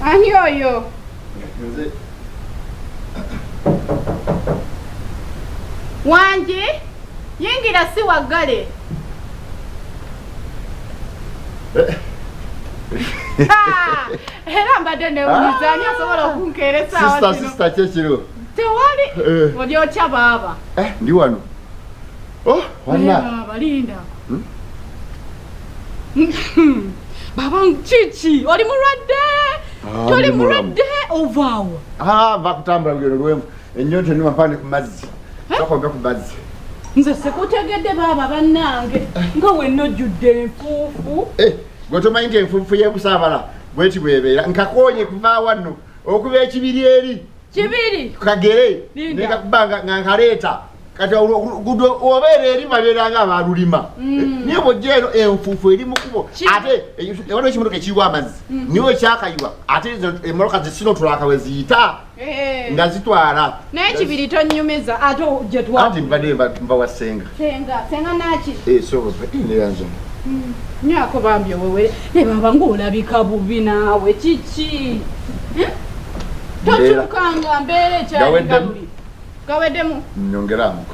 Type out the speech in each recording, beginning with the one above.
Ani oyo? Nze. Wangi? Yingira si waggale. Era mbadde newunyuza ani asobola okunkeera essaawa zino. Sister, ki ekiro? Tewali. Oli otya baaba? Ndi wano. Oh, wanna. Baaba linda. Baba kiki? Oli mulwadde? Toli mulwadde ovaawo? Nva kutambula lugendo lwenvu. Ennyonta ennuma mpande ku mazzi. Sooka ku mazzi. Nze sikutegedde baaba bannange nga wenna ojjudde enfuufu. Gwe tomanyi nti enfuufu y'ebusaabala bweti bw'ebeera. Nkakoonye kuva wano okuva ekibiri eri. Kibiri? Kagere. Nekakuba nga nkaleeta. Kati oluguudo obeera eri babeera nga abalulima. Naye bw'ojja eno enfuufu eri mu kkubo. Ate waliwo ekimotoka ekiyiwa amazzi. Niwe ekyakayiwa. Ate emmotoka zisinotulaka we ziyita. Nga zitwala. Naye kibiri tonnyumiza ate gye twa. Anti mbadde mba wa ssenga. Ssenga, ssenga naki? So, neyanza. Nywako bambi owewere. Naye baba ng'olabika bubi naawe kiki? Tokyukanga mbeera ekyali nga luli. Gaweddemu. Nyongeramu.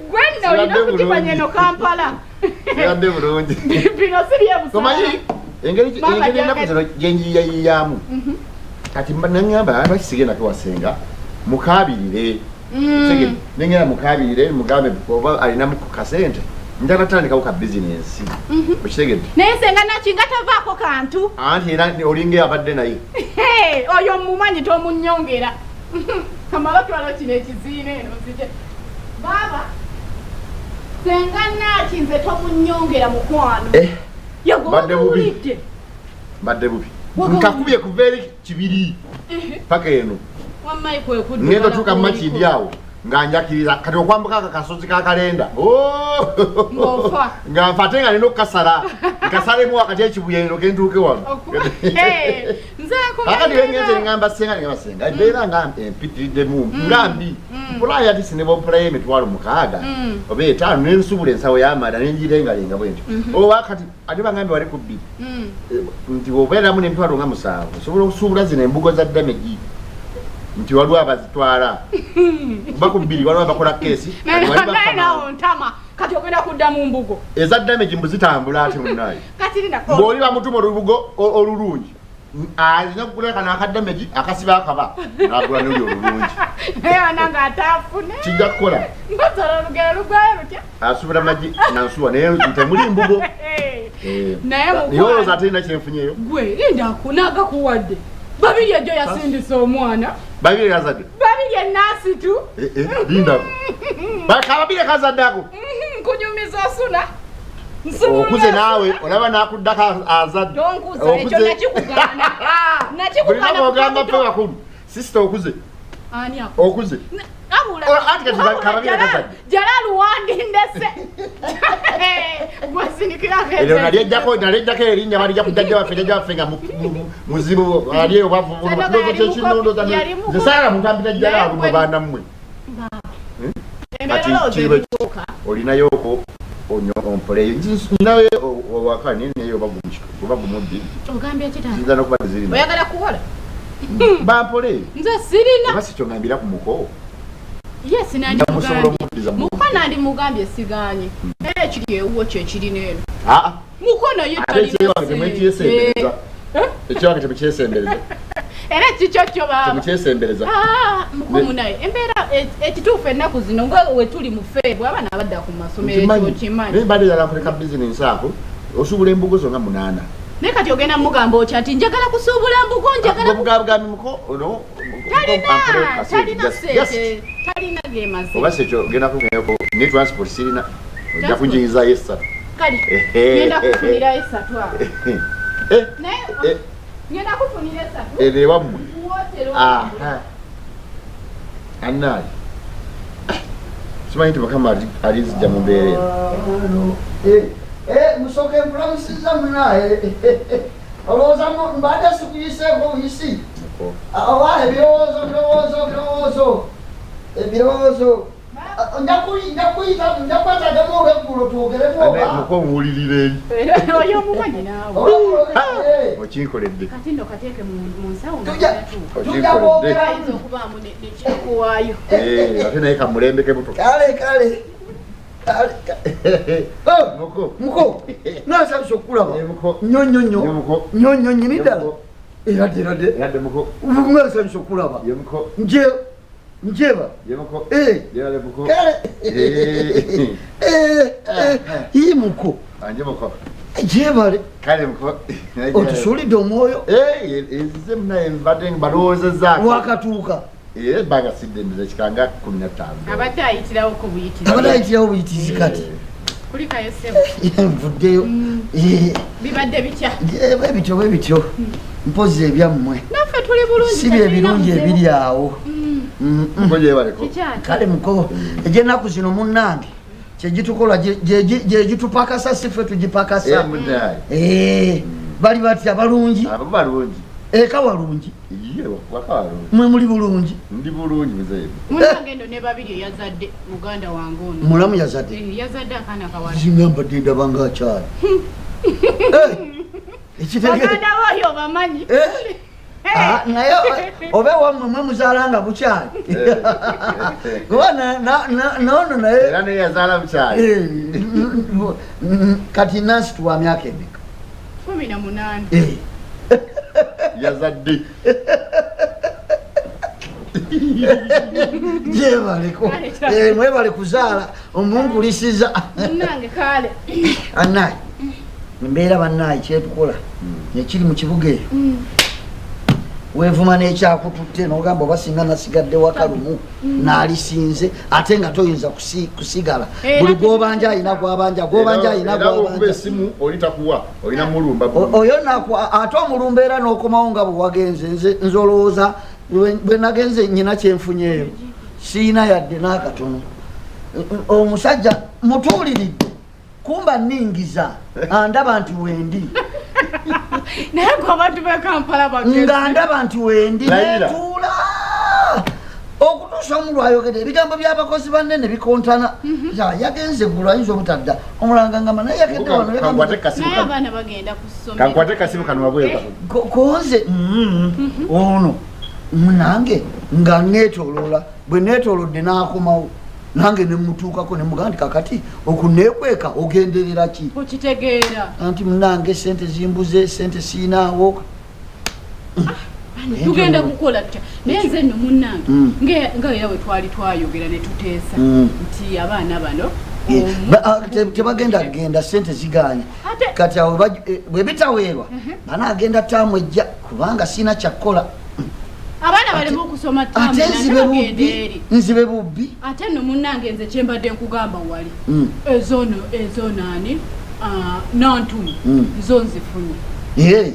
Gwe nno olina okukimanya eno Kampala. Sibadde bulungi. Bino si byebusaala. Omanyi engeri ennaku zino gye njiyayiyamu. Kati nangamba lwaki sigendako wasenga mukaabirire. Nengenda mukaabirire mugambe oba alinamu ku kasente. Njagala tandikawo ka bizinensi. Okitegedde? Naye senga naki nga tavaako kantu. Anti era olinga abadde naye. Oyo mumanyi tomunnyongera. Kamala twala kino ekiziina eno nzije. Baaba, senga naki nze tomunnyongera mukwano. Mbadde bubi. Mbadde bubi. Nkakubye kuva eri kibiri paka eno. Ngenda otuuka mu Makindye awo nga njakiriza kati okwambuka ako kasozi ka kalenda. Nga nfa ate nga nina okukasala. Nkasalemu wakati ekibuye eno ke ntuuke wano. Kakati wengenze ngamba ssenga ngamba ssenga embeera nga empitiriddemu nga mbi. Mpulayo ati si ne bw'ompulayo emitwalo 6 oba 5 ne nsubula ensawo y'amanda ne ngirengalenga bwe ntyo. Oba kati ate bangambye wali ku bbiri. Nti bw'obeeramu n'emitwalo nga 7 osobola okusuubula zino embugo za damegi. Nti waliwo abazitwala. Kuba ku bbiri waliwo abakola keesi. Naye naawe ntama kati ogenda kudda mu mbugo. Eza damegi mbu zitambula ate munnaye. Kati linda. Ng'oli bamutuma olubugo olulungi. Alina okugula kano akadamegi akasiba akaba n'agula n'oli olulungi. Naye banange ataafune. Kijja kukola. Ng'otola olugero lugwayo lutya? Asubira magi na nsuwa naye temuli mbugo. Naye mukwano. Olowooza ate nina kyenfunyeyo? Gwe linda nagakuwadde. Babiri ejjo yasindise omwana. Babiri yazadde? Babiri ennaasitu. Linda. Babiri kazadde ako. Nkunyumiza osuna. Okuze naawe olaba n'akuddako azadde. Tonkuza ekyo nakikugaana. Nakikugaana. Buli ogamba ffe bakulu. Sister okuze. Ani ako? Okuze. Jalalu wandindese. Gwasinikirako. Eryo nalyejjako erinnya balijja ku jjajja waffe, jjajja waffe nga muzibu ali eyo bavubula. Nze saagala muntu ampita Jalalu mu baana mmwe. Kati olinayo okwo ompoleyo. Nawe owaka naye oba gumubbi. Ogambye ki taata? Siyinza n'okuba tezirina. Oyagala kuwola? Bampole. Nze sirina. Oba si kyo ngambira ku muko. Yes, nandimugambye. Muko nandimugambye sigaanye. Naye ekiri ewuwo kye kirina eno. Muko naye talina. Ate ekyewange temwekyesembereza. Ekyewange temukyesembereza. Era kikyo kyo baaba. Temukyesembereza. Muko munaye embeera ekituufu ennaku zino nga we tuli mu Feb abaana abadda ku masomero ekyo okimanyi. Naye mbadde njagala nkoleka bizinensi ako osuubula embugo zo nga 8. Naye kati ogenda mugamba otya nti njagala kusuubula mbugo njagala Bugambi muko ono talina ssente talina ge mazima. Oba si ekyo ogenda kugenda ne transport sirina ojja kunjiyizaayo 3. Kale ngenda kufunira 3 awo. Naye ngenda kufunira 3. Eno ewammwe. Annaali. Simanyi nti Mukama alizijja mu mbeera eno. Musooke nkulamusizza munaaye. Olowooza mbadde sikuyiseeko buyisi? Oba ebirowoozo, ebirowoozo, ebirowoozo. Ebirowoozo. Nja kuyita, nja kwetagamu olweggulo twogeremu oba. Muko muwulirire eri. Oyo omumanyi naawe. Okinkoledde. Kati nno kateeke mu nsawo nga Tujja- tonnatuuka. tujja Okinkoledde. Ayinza okubaamu nekikuwaayo. Eh, ate naye kamulembeke buto. Kale kale kale. Oh, Muko. Muko, nasabisa okulaba. Eh, muko. Nnyo nnyo nnyo. Ye muko. Nnyo nnyo nnyini Ye ddala. muko. Era dde era dde. Era muko. Nasabisa okulaba. Ye muko. Nje njeba. Ye muko. Eh. Ye muko. Kale. Eh. Eh, eh, iyi muko. Anje muko. Gyebale. Kale muko. Otusuulidde omwoyo. Eh, nzize munaye mbadde mbalowoozezaako. Wakatuuka. Era ebbanga sidde mbize kikanga 15. Abadde ayitirawo ku buyitirizi. Abadde ayitirawo buyitirizi kati. Kulikayo ssebo. Nvuddeyo. Eh, Bibadde bitya? bwe bityo bwe bityo. Mpozzi ebyammwe. Naffe tuli bulungi. Si bye birungi ebiri awo. Mm, mm. Muko gyebaleko. Kikyati. Kale muko, egy'ennaku zino munnange kyegitukola gyegitupakasa si ffe tugipakasa. Eh, munaye. Eh, bali batya balungi? Abo balungi. Eka walungi. Iye, waka walungi. Mwe muli bulungi. Ndi bulungi muzeeyi. Munnange nno ne babiri yazadde muganda wange ono. Mulamu yazadde. Eh, yazadde akaana kawala. Singa mbadde ndaba ng'akyali. Eh, ekitegeeza. Baganda booyo obamanyi. Eh? Ah, naye oba ewammwe mwe muzaala nga bukyali. Kuba noono naye. Era naye yazaala bukyali. Eh, kati Nansi tuwa myaka emeka? 18. Eh. Yazadde. Gyebaleko. Eh, mwebale kuzaala omunkulisiza. Munnange kale. Annaye embeera bannaye kyetukola ekiri mu kibuga eyo. Weevuma n'ekyakututte n'ogamba oba singa nasigadde waka lumu naalisinze ate nga toyinza kusigala. Era Buli gw'obanja alina gw'abanja, gw'obanja alina Era bw'okuba gw'abanja. essimu oli takuwa, olina mulumba. Oyo naku ate omulumba era n'okomawo nga bwe wagenze. Nze olowooza bwe nagenze nnyina kyenfunyeeyo siina yadde n'akatono. Omusajja mutuuliridde kumba nningiza andaba nti wendi. Naye gwe abantu b'e Kampala bagezi. Nga ndaba nti wendi Layira. netuula okutuusa omulwa ayogedde ebigambo by'abakozi banne ne bikontana. Ya, yagenze eggulu ayinza obutadda omulanga ngamba naye yakedde wano Kankwate yagamba- kasimu Naye kano. abaana bagenda ku ssomero. Kankwate kasimu kano wabweru katono. Konze ono nange nga neetooloola bwe neetoolodde n'akomawo nange ne mutuukako ne mugamba nti kakati okuneekweka ogenderera ki? Okitegeera. Anti munange sente zimbuze, sente siinaawo. Bano, tugenda kukola tutya? Naye nze nno munnange nga era bwe twali twayogera ne tuteesa nti abaana bano Eh, tebagenda kugenda sente ziganye. Ate- Kati awo bwe bitaweerwa banaagenda taamu ejja kubanga siina kyakkola. Abaana baleme okusoma ttaamu Ate ate nzibe bagenda bubbi, eri. nzibe bubbi. Ate nno munnange nze kye mbadde nkugamba wali ezono ezonaani Nantume zo nzifunye.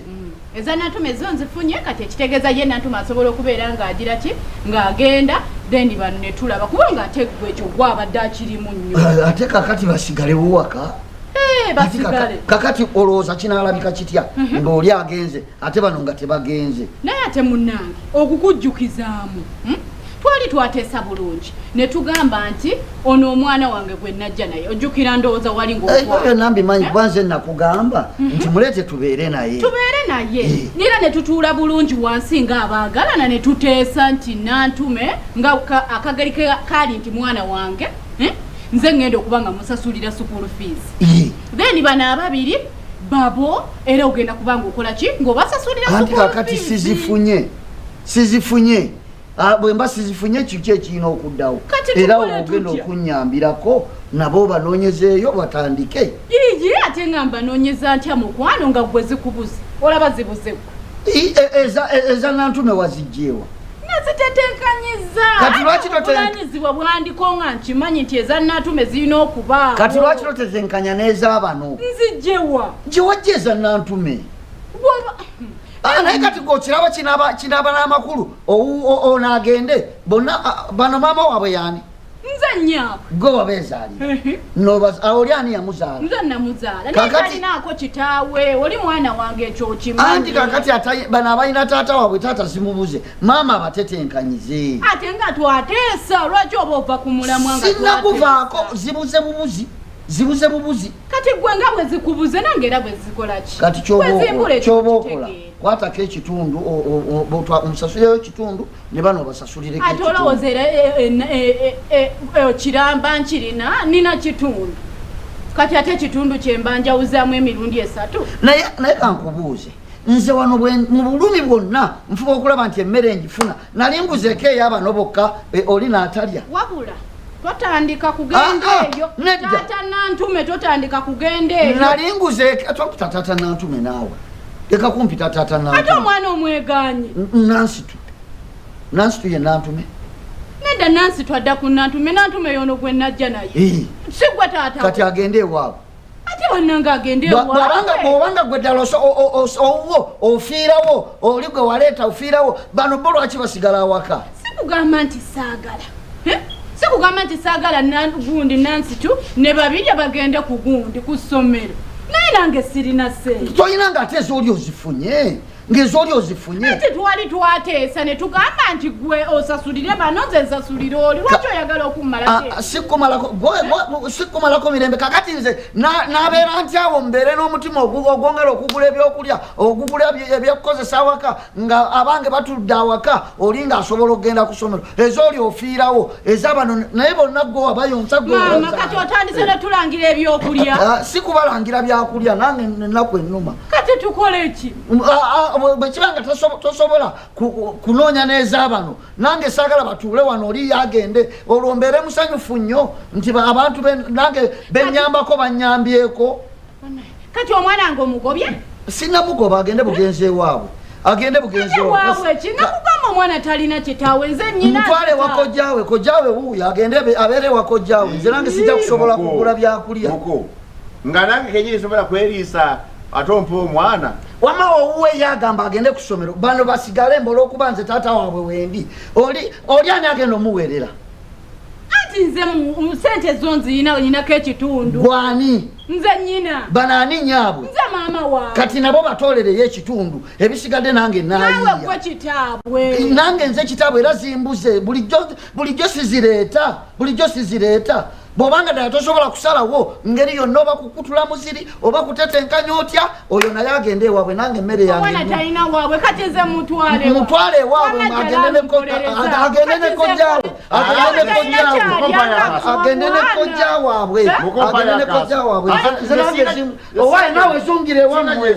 Eza Nantume zo nzifunye kati ekitegeeza ye Nantume asobola okubeera ng'agira ki ng'agenda then bano ne tulaba kubanga ate gwe ekyo gwabadde akirimu nnyo. Ate kakati basigalewo waka. Eh, Ate basigale. kakati olowooza kinaalabika kitya ng'oli agenze ate bano nga tebagenze. Naye ate munnange okukujjukizaamu, Twali twateesa bulungi ne tugamba nti ono omwana wange gwe najja naye ojjukira ndowooza wali Eh, ng'okwata. byonna mbimanyi kuba nze nakugamba nti muleete tubeere naye. Tubeere naye. Eh. Era ne tutuula bulungi wansi ng'abaagalana ne tuteesa nti Nantume nga akageri kaali nti mwana wange, Nze ngenda okuba nga musasulira school fees. Then bano ababiri babo era ogenda kuba ng'okola ki ng'obasasulira Anti school kakati fees. sizifunye. Sizifunye. Bwe mba sizifunye kiki ekirina okuddawo? Kati Era tukole ogenda tutya? okunnyambirako nabo banoonyezeeyo batandike. Yiyi ate nga mbanoonyeza ntya mukwano nga gwe zikubuze? Olaba zibuze gwe. Eza Nantume waziggyewa? Nazitetenkanyizza. Kati lwaki Obuvunaanyizibwa bwandiko nga nkimanyi nti eza Nantume zirina okubaawo. Kati lwaki totetenkanya n'ez'abano? Nziggyewa. Gye wajja eza Nantume? Bw'oba- Naye kati gwe okiraba kinaaba n'amakulu ono agende bonna, bano maama waabwe yaani? Nze nnyaabwe. Gwe wabeezaalira. Oli ani yamuzaala? Nze namuzaala. Naye talinaako kitaawe, oli mwana wange ekyo okimanyi. Anti kakati bano abalina taata waabwe taata simubuze, maama abatetenkanyize. Ate nga twateesa, lwaki oba ova ku mulamwa nga Sinnakuvaako, twateesa? zibuze bubuzi. Zibuze bubuzi. Kati gwe nga bwe zikubuze nange era bwe zikola ki? Kati kyoba okola kwatako ekitundu, omusasulireyo ekitundu ne bano basasulireko. Ate olowooza era kiramba nkirina, nina kitundu. Kati ate ekitundu kyemba njawuzaamu emirundi 3. Naye kankubuuze, nze wano mu bulumi bwonna nfuba okulaba nti emmere ngifuna, nali nguzeeko ey'abano bokka, oli n'atalya. Wabula totandika kugenda eyo. Taata Nantume, totandika kugenda eyo. Nali nguzeeko, tompita taata Nantume naawe. Leka kumpita taata Nantume. Ate omwana omwegaanyi. Nansitu. Nansitu ye Nantume. Nedda, Nansi twadda ku Nantume, Nantume y'ono gwe najja naye. Si gwe taata. Kati agende ewaabwe. Ate bannange agende ewaabwe. Bw'obanga gwe ddala owuwo ofiirawo, oli gwe waleeta ofiirawo, bano bo lwaki basigala awaka? Sikugamba nti saagala. Sikugamba nti saagala gundi Nansitu ne babirya bagende ku gundi ku ssomero. Naye nange sirina ssente. Tolina ng'ate ezooli ozifunye. Ng'ezooli ozifunye. Ate twali twateesa ne tugamba nti gwe osasulire bano, nze nsasulire oli. Lwaki oyagala okummalako? Sikumalako mirembe. Kakati nze nabeera nti awo mbeere n'omutima ogwongera okugula ebyokulya, okugula ebyokukozesa awaka, nga abange batudde awaka, oli ng'asobola okugenda ku ssomero. Ezooli ofiirawo, ez'abano naye bonna gwe wabayonsa gwe. Maama, kati otandise ne tulangira ebyokulya. Si kubalangira byakulya, nange ennaku ennuma. Kati tukole ki? Bwe kiba nga tosobola kunoonya n'ez'abano, nange saagala batuule wano oli yagende, olwo mbeere musanyufu nnyo nti abantu nange bennyambako bannyambyeko. Kati omwana nga omugobye? Sinnamugoba, agende bugenzi ewaabwe. Agende bugenzi ewaabwe. Kinakugamba omwana talina kitaawe, nze nnyina. Mutwale wa kojjaawe, kojjaawe wuuyo agende abeere wa kojjaawe. Nze nange sijja kusobola kugula byakulya. Nga nange kennyini nsobola kweriisa ate ompa omwana. Wamma owuwe yagamba agende ku ssomero, bano basigale mbe olw'okuba nze taata waabwe wendi. Oli ani agenda omuweerera? Anti nze mu ssente zo nziyina, nnyinako ekitundu. Gwani? Nze nnyina. Bano ani nnyaabwe? Nze maama waabwe. Kati nabo batoolereyo ekitundu, ebisigadde nange naayiiya. Naawe gwe kitaabwe. Nange nze kitaabwe era zimbuze, bulijjo sizireeta, bulijjo sizireeta. Bw'obanga ddala tosobola kusalawo ngeri yonna, oba kukutula muziri oba kutetenkanya otya, oyo naye agende ewaabwe, nange emmere yange. Omwana talina waabwe, kati nze mutwale wa. Mutwale ewaabwe, agende ne kojjaawe, agende ne kojjaawe, agende ne kojja waabwe, agende ne kojja waabwe. Nze nange owaye naawe zungira ewammwe.